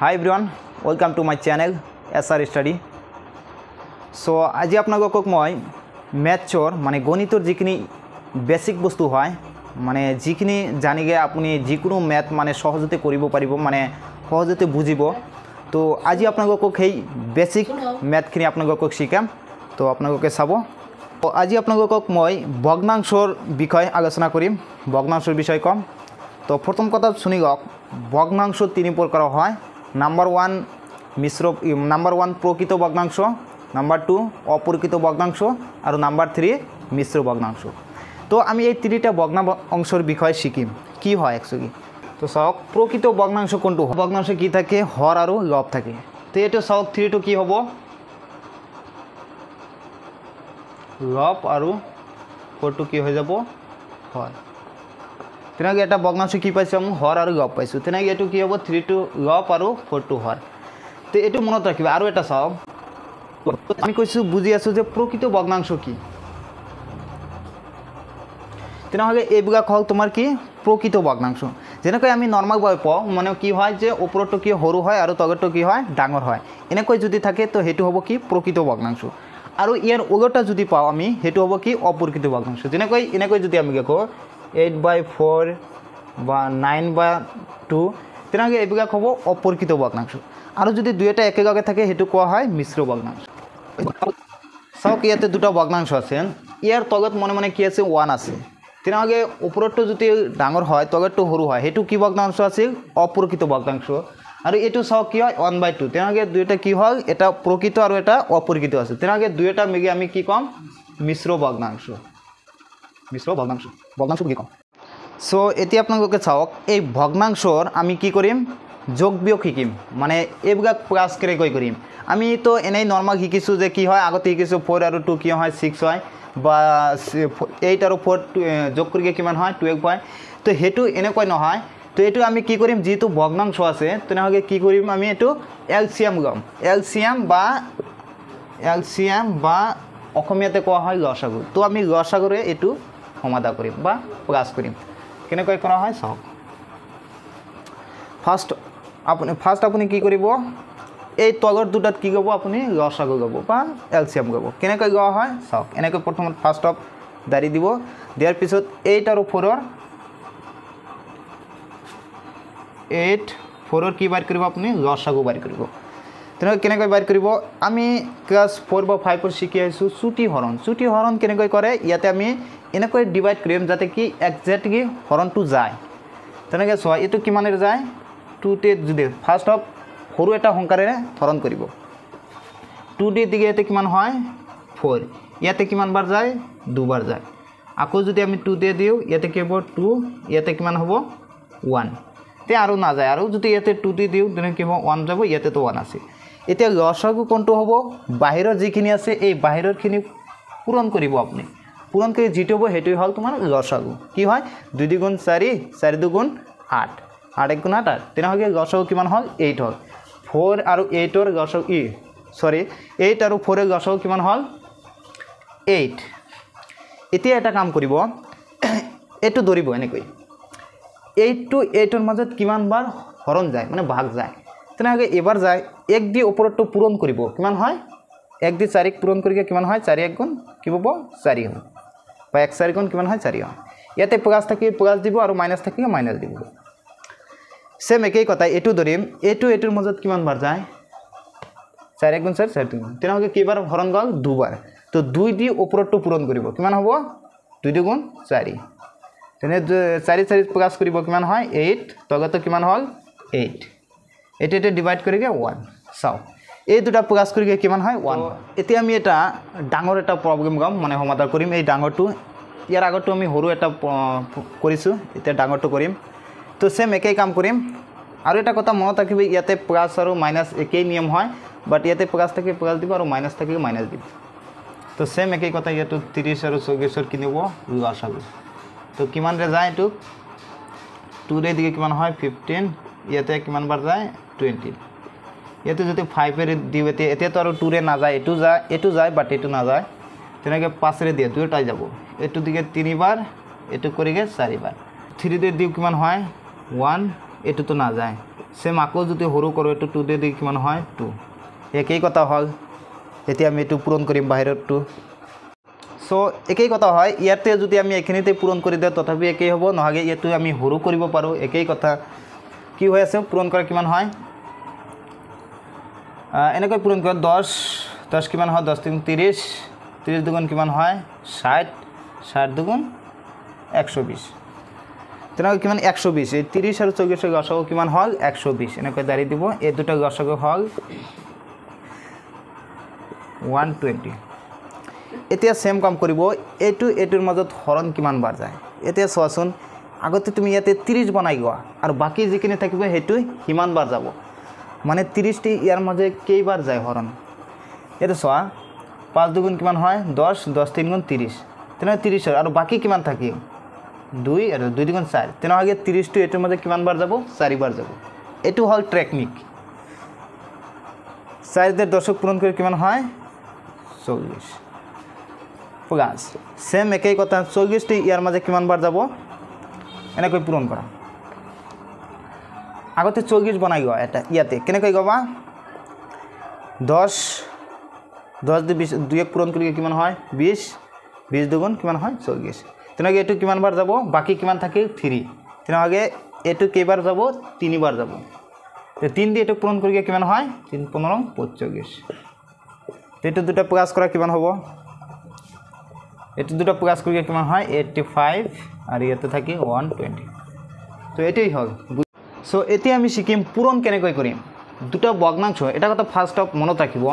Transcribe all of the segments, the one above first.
Hi everyone, welcome to my channel SR study. So আজি আপোনালোকক মই মেথছৰ মানে গণিতৰ যিখিনি বেছিক বস্তু হয়, মানে যিখিনি জানিগে আপুনি যিকোনো মেথ মানে সহজতে কৰিব পাৰিব, মানে সহজতে বুজিব। তো আজি আপোনালোকক সেই বেছিক মেথখিনি আপোনালোকক শিকাম, তো আপোনালোকে চাব। তো আজি আপোনালোকক মই ভগ্নাংশৰ বিষয়ে আলোচনা কৰিম, ভগ্নাংশৰ বিষয়ে ক'ম। তো প্ৰথম কথা শুনি লওক, ভগ্নাংশ তিনি প্ৰকাৰৰ হয়। নাম্বাৰ ওৱান মিশ্ৰ, নাম্বাৰ ওৱান প্ৰকৃত ভগ্নাংশ, নাম্বাৰ টু অপ্ৰকৃত ভগ্নাংশ আৰু নাম্বাৰ থ্ৰী মিশ্ৰ ভগ্নাংশ। তো আমি এই তিনিটা ভগ্নাংশৰ বিষয়ে শিকিম কি হয় একচুৱেলি। তো চাওক, প্ৰকৃত ভগ্নাংশ কোনটো? ভগ্নাংশ কি থাকে? হৰ আৰু লব থাকে। তো এইটো চাওক, থ্ৰীটো কি হ'ব? লব আৰু ফ'ৰটো কি হৈ যাব? হৰ। তেনেকৈ এটা ভগ্নাংশ কি পাইছোঁ আমি? হৰ আৰু লব পাইছোঁ। তেনেকৈ এইটো কি হ'ব? থ্ৰীটো লব আৰু ফ'ৰটো হৰ। তো এইটো মনত ৰাখিবা। আৰু এটা চাওক, আমি কৈছোঁ, বুজি আছোঁ যে প্ৰকৃত ভগ্নাংশ কি। তেনেহ'লে এইবিলাক হ'ল তোমাৰ কি? প্ৰকৃত ভগ্নাংশ। যেনেকৈ আমি নৰ্মেলভাৱে পাওঁ, মানে কি হয় যে ওপৰটো কি সৰু হয় আৰু তলৰটো কি হয়? ডাঙৰ হয়। এনেকৈ যদি থাকে তো সেইটো হ'ব কি? প্ৰকৃত ভগ্নাংশ। আৰু ইয়াৰ ওলোটা যদি পাওঁ আমি, সেইটো হ'ব কি? অপ্ৰকৃত ভগ্নাংশ। যেনেকৈ এনেকৈ যদি আমি লিখোঁ 8/4 বা 9/2, তেনেহ'লে এইবিলাক হ'ব অপ্ৰকৃত ভগ্নাংশ। আৰু যদি দুয়োটা একেলগে থাকে সেইটো কোৱা হয় মিশ্ৰ ভগ্নাংশ। চাওক, ইয়াতে দুটা ভগ্নাংশ আছে, ইয়াৰ তলত মনে মনে কি আছে? 1 আছে। তেনেহ'লে ওপৰটো যদি ডাঙৰ হয় তলৰটো সৰু হয়, সেইটো কি ভগ্নাংশ আছিল? অপ্ৰকৃত ভগ্নাংশ। আৰু এইটো চাওক কি হয়? 1/2। তেনেহ'লে দুয়োটা কি হ'ল? এটা প্ৰকৃত আৰু এটা অপ্ৰকৃত আছে। তেনেহ'লে দুয়োটা মিলি আমি কি ক'ম? মিশ্ৰ ভগ্নাংশ। মিশ্ৰ ভগ্নাংশ, ভগ্নাংশ কি ক'ম? চ' এতিয়া আপোনালোকে চাওক, এই ভগ্নাংশৰ আমি কি কৰিম? যোগ বিয়োগ শিকিম, মানে এইবিলাক প্লাছ কেনেকৈ কৰিম। আমি তো এনেই নৰ্মেল শিকিছোঁ যে কি হয়, আগতে শিকিছোঁ 4 আৰু 2 কি হয়? 6 হয়, বা 8 আৰু 4 যোগ কৰি কিমান হয়? 12 হয়। তো সেইটো এনেকৈ নহয়। তো এইটো আমি কি কৰিম? যিটো ভগ্নাংশ আছে তেনেহ'লে কি কৰিম আমি? এইটো এলচিয়াম ল'ম। এলচিয়াম বা অসমীয়াতে কোৱা হয় লসাগু। তো আমি লসাগুৰে এইটো সমাধা কৰিম বা প্লাছ কৰিম। কেনেকৈ কৰা হয় চাওক। ফাৰ্ষ্ট আপুনি কি কৰিব? এই তলৰ দুটাত কি ল'ব আপুনি? লসাগু ল'ব বা এলচিয়াম ল'ব। কেনেকৈ লোৱা হয় চাওক। এনেকৈ প্ৰথমত ফাৰ্ষ্ট অফ দাঁড়ি দিব, দিয়াৰ পিছত 8 আৰু 4ৰ কি বাৰ কৰিব আপুনি? লসাগু বাৰ কৰিব। তেনেকৈ কেনেকৈ বাৰ কৰিব? আমি ক্লাছ 4 বা 5ৰ শিকি আহিছোঁ চুটি হৰণ। চুটি হৰণ কেনেকৈ কৰে? ইয়াতে আমি এনেকৈ ডিভাইড কৰিম যাতে কি একজেক্টলি হৰণটো যায়। তেনেকৈ চোৱা, এইটো কিমানেৰে যায়? 2তে যদি ফাৰ্ষ্ট অফ সৰু এটা সংখ্যাৰে হৰণ কৰিব, 2 দি দিলে ইয়াতে কিমান হয়? 4। ইয়াতে কিমান বাৰ যায়? দুবাৰ যায়। আকৌ যদি আমি 2 দিয়ে দিওঁ, ইয়াতে কি হ'ব? 2। ইয়াতে কিমান হ'ব? 1। তে আৰু নাযায়। আৰু যদি ইয়াতে 2 দি দিওঁ তেনেকৈ কি হ'ব? 1 যাব। ইয়াতেতো 1 আছে। এতিয়া লসাগু কোনটো হ'ব? বাহিৰৰ যিখিনি আছে এই বাহিৰৰখিনি পূৰণ কৰিব আপুনি। পূৰণ কৰি যিটো হ'ব সেইটোৱে হ'ল তোমাৰ লসাগু। কি হয়? 2 2 গুণ 4, 4 2 গুণ 8, 8 1 গুণ 8 8। তেনেহ'লে লসাগু কিমান হ'ল? 8 হ'ল। 4 আৰু 8ৰ লসাগু 8 আৰু 4ৰ লসাগু কিমান হ'ল? 8। এতিয়া এটা কাম কৰিব, এইটো ধৰিব এনেকৈ, 8 টু 8ৰ মাজত কিমান বাৰ হৰণ যায়, মানে ভাগ যায়। তেনেহ'লে এবাৰ যায়, 1 দি ওপৰতটো পূৰণ কৰিব, কিমান হয়? 1 দি 4 পূৰণ কৰি কিমান হয়? 4 1 গুণ কি হ'ব? 4 হ'ব। বা 1 4 গুণ কিমান হয়? 4 হয়। ইয়াতে প্লাছ থাকিলে প্লাছ দিব আৰু মাইনাছ থাকিলে মাইনাছ দিব। চেম একেই কথা, এইটো ধৰিম, এইটো এইটোৰ মাজত কিমান বাৰ যায়? 4 1 গুণ 4, 4 2 গুণ। তেনেহ'লে কেইবাৰ হৰণ গ'ল? দুবাৰ। তো 2 দি ওপৰতটো পূৰণ কৰিব, কিমান হ'ব? 2 2 গুণ 4। তেনে 4 4 প্লাছ কৰিব কিমান হয়? 8। তলতো কিমান হ'ল? 8। এইটো এইটো ডিভাইড কৰি 1। চাওক, এই দুটা প্লাছ কৰি কিমান হয়? 1। এতিয়া আমি এটা ডাঙৰ এটা প্ৰব্লেম ল'ম, মানে সমাধান কৰিম এই ডাঙৰটো। ইয়াৰ আগতো আমি সৰু এটা কৰিছোঁ, এতিয়া ডাঙৰটো কৰিম। তো চেম একেই কাম কৰিম। আৰু এটা কথা মনত ৰাখিব, ইয়াতে প্লাছ আৰু মাইনাছ একেই নিয়ম হয়, বাট ইয়াতে প্লাছ থাকিলে প্লাছ দিব আৰু মাইনাছ থাকিলে মাইনাছ দিব। তো চেম একেই কথা, ইয়াতো 30 আৰু 40ৰ কি নিব? লসাগু। তো কিমানৰে যায় এইটো? 2ৰে দিকে কিমান হয়? 15। ইয়াতে কিমান বাৰ যায়? 20। ইয়াতে যদি 5এৰে দিওঁ, এতিয়াতো আৰু 2ৰে নাযায়, এইটো যায়, এইটো যায়, বাট এইটো নাযায়। তেনেকৈ 5ৰে দিয়ে দুয়োটাই যাব। এইটো দিকে 3বাৰ, এইটো কৰিগে 4বাৰ। 3 দিয়ে দিওঁ কিমান হয়? 1। এইটোতো নাযায়। চেম আকৌ যদি সৰু কৰোঁ এইটো 2 দি কিমান হয় 2 একেই কথা হ'ল। এতিয়া আমি এইটো পূৰণ কৰিম বাহিৰতটো। চ' একেই কথা হয়, ইয়াতে যদি আমি এইখিনিতে পূৰণ কৰি দিওঁ তথাপি একেই হ'ব, নহ'লে ইয়াতো আমি সৰু কৰিব পাৰোঁ, একেই কথা। কি হৈ আছে পূৰণ কৰা কিমান হয়, এনেকৈ পূৰণ কৰা 10 10 কিমান হয় 10 3 30 30 দুগুণ কিমান হয় 60 60 দুগুণ 120 তেনেকৈ কিমান 120 এই 30 আৰু 24 গসাগু কিমান হ'ল 120 এনেকৈ দাঁড়ি দিব। এই দুটা গসাগু হ'ল 120। এতিয়া সেম কাম কৰিব, এইটো এইটোৰ মাজত হৰণ কিমান বাৰ যায়। এতিয়া চোৱাচোন আগতে তুমি ইয়াতে 30 বনাই গোৱা আৰু বাকী যিখিনি থাকিব সেইটো সিমান বাৰ যাব, মানে 30টি ইয়াৰ মাজে কেইবাৰ যায় হৰণ। ইয়াতে চোৱা 5 দুগুণ কিমান হয় 10 10 3 গুণ 30 তেনেহ'লে 30 হয় আৰু বাকী কিমান থাকিল 2 আৰু 2 দুগুণ 4 তেনেহ'লে 30টো এইটোৰ মাজে কিমান বাৰ যাব 4 বাৰ যাব। এইটো হ'ল টেকনিক। 4 দিয়ে 10 পূৰণ কৰি কিমান হয় 40 প্লাছ সেম একেই কথা 40টি ইয়াৰ মাজে কিমান বাৰ যাব এনেকৈ পূৰণ কৰা। আগতে 40 বনাই গোৱা এটা ইয়াতে কেনেকৈ গাবা 10 10 দি 20 2 পূৰণ কৰি কিমান হয় 20 20 দুগুণ কিমান হয় 40 তেনেকৈ এইটো কিমান বাৰ যাব বাকী কিমান থাকিল 3 তেনেহ'লে এইটো কেইবাৰ যাব 3 বাৰ যাব। 3 দি এইটো পূৰণ কৰি কিমান হয় 3 15 45 এইটো দুটা প্লাছ কৰা কিমান হ'ব, এইটো দুটা প্লাছ কৰি কিমান হয় 85 আৰু ইয়াতে থাকি 120। তো এটাই হ'ল। চ' এতিয়া আমি শিকিম পূৰণ কেনেকৈ কৰিম। দুটা ভগ্নাংশ, এটা কথা ফাৰ্ষ্ট অফ মনত ৰাখিব,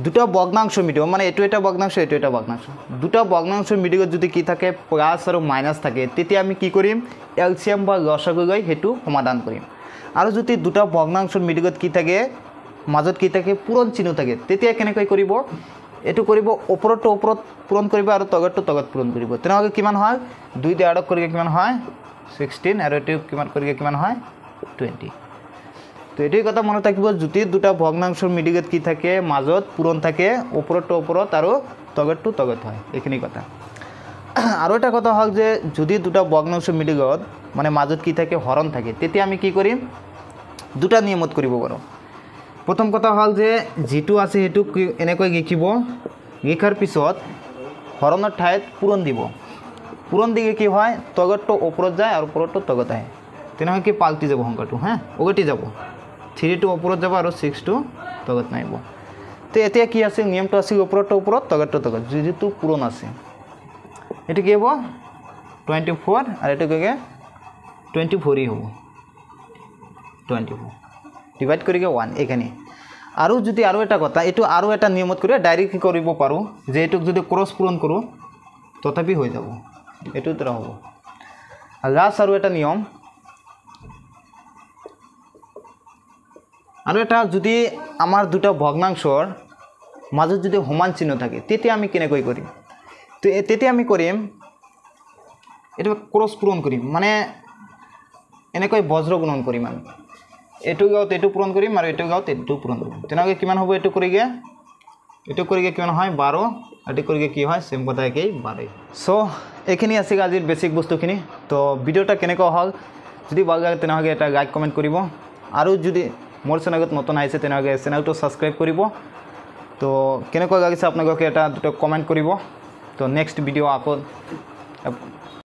দুটা ভগ্নাংশ মিডিঅ মানে এইটো এটা ভগ্নাংশ এইটো এটা ভগ্নাংশ, দুটা ভগ্নাংশ মিডিঅত যদি কি থাকে প্লাছ আৰু মাইনাছ থাকে তেতিয়া আমি কি কৰিম এলচিএম বা লসাগু লৈ সেইটো সমাধান কৰিম। আৰু যদি দুটা ভগ্নাংশৰ মিডিঅত কি থাকে মাজত কি থাকে পূৰণ চিহ্ন থাকে তেতিয়া কেনেকৈ কৰিব, এইটো কৰিব ওপৰতো ওপৰত পূৰণ কৰিব আৰু তগতটো তগত পূৰণ কৰিব। তেনেহ'লে কিমান হয় 2 দি 8 কৰি কিমান হয় 16 আৰু এইটো কিমান কৰি কিমান হয় 20। তো এইটোই কথা মনত থাকিব, যদি দুটা ভগ্নাংশৰ মিডিলত কি থাকে মাজত পূৰণ থাকে ওপৰতো ওপৰত আৰু তগতটো তগত হয়, এইখিনি কথা। আৰু এটা কথা হ'ল যে যদি দুটা ভগ্নাংশৰ মিডিলত মানে মাজত কি থাকে হৰণ থাকে তেতিয়া আমি কি কৰিম দুটা নিয়মত কৰিব পাৰোঁ। প্ৰথম কথা হ'ল যে যিটো আছে সেইটো এনেকৈ লিখিব, লিখাৰ পিছত হৰণৰ ঠাইত পূৰণ দিব, পূৰণ দিলে কি হয় তগতটো ওপৰত যায় আৰু ওপৰতটো তগত আহে, তেনেহ'লে কি পাল্টি যাব সংখ্যাটো, হা উলটি যাব, 3টো ওপৰত যাব আৰু 6টো তগত নাহিব। তো এতিয়া কি আছে নিয়মটো আছে ওপৰতটো ওপৰত তগতটো তগত, যিটো পূৰণ আছে এইটো কি হ'ব 24 আৰু এইটো কি 24ই হ'ব 24 ডিভাইড কৰি 1 এইখিনি। আৰু যদি আৰু এটা কথা এইটো আৰু এটা নিয়মত কৰি ডাইৰেক্ট কৰিব পাৰোঁ যে এইটোক যদি ক্ৰছ পূৰণ কৰোঁ তথাপি হৈ যাব, এইটো দ্বাৰা হ'ব। লাষ্ট আৰু এটা নিয়ম, আৰু এটা যদি আমাৰ দুটা ভগ্নাংশৰ মাজত যদি সমান চিহ্ন থাকে তেতিয়া আমি কেনেকৈ কৰিম, তো তেতিয়া আমি কৰিম এইটো ক্ৰছ পূৰণ কৰিম, মানে এনেকৈ বজ্ৰ গুণন কৰিম আমি, এইটো গাঁৱত এইটো পূৰণ কৰিম আৰু এইটো গাঁৱত এইটো পূৰণ কৰিম। তেনেকৈ কিমান হ'ব এইটো কৰি গিয়ে এইটো কৰি গিয়ে কিমান হয় 12 এইটো কৰি গিয়ে কি হয় চেম কথা একেই 12। চ' এইখিনি আছিল আজিৰ বেছিক বস্তুখিনি। তো ভিডিঅ'টা কেনেকুৱা হ'ল যদি ভাল লাগে তেনেহ'লে এটা লাইক কমেণ্ট কৰিব, আৰু যদি মোৰ চেনেলত নতুন আহিছে তেনেহ'লে চেনেলটো ছাবস্ক্ৰাইব কৰিব। তো কেনেকুৱা লাগিছে আপোনালোকে এটা দুটা কমেণ্ট কৰিব। তো নেক্সট ভিডিঅ' আকৌ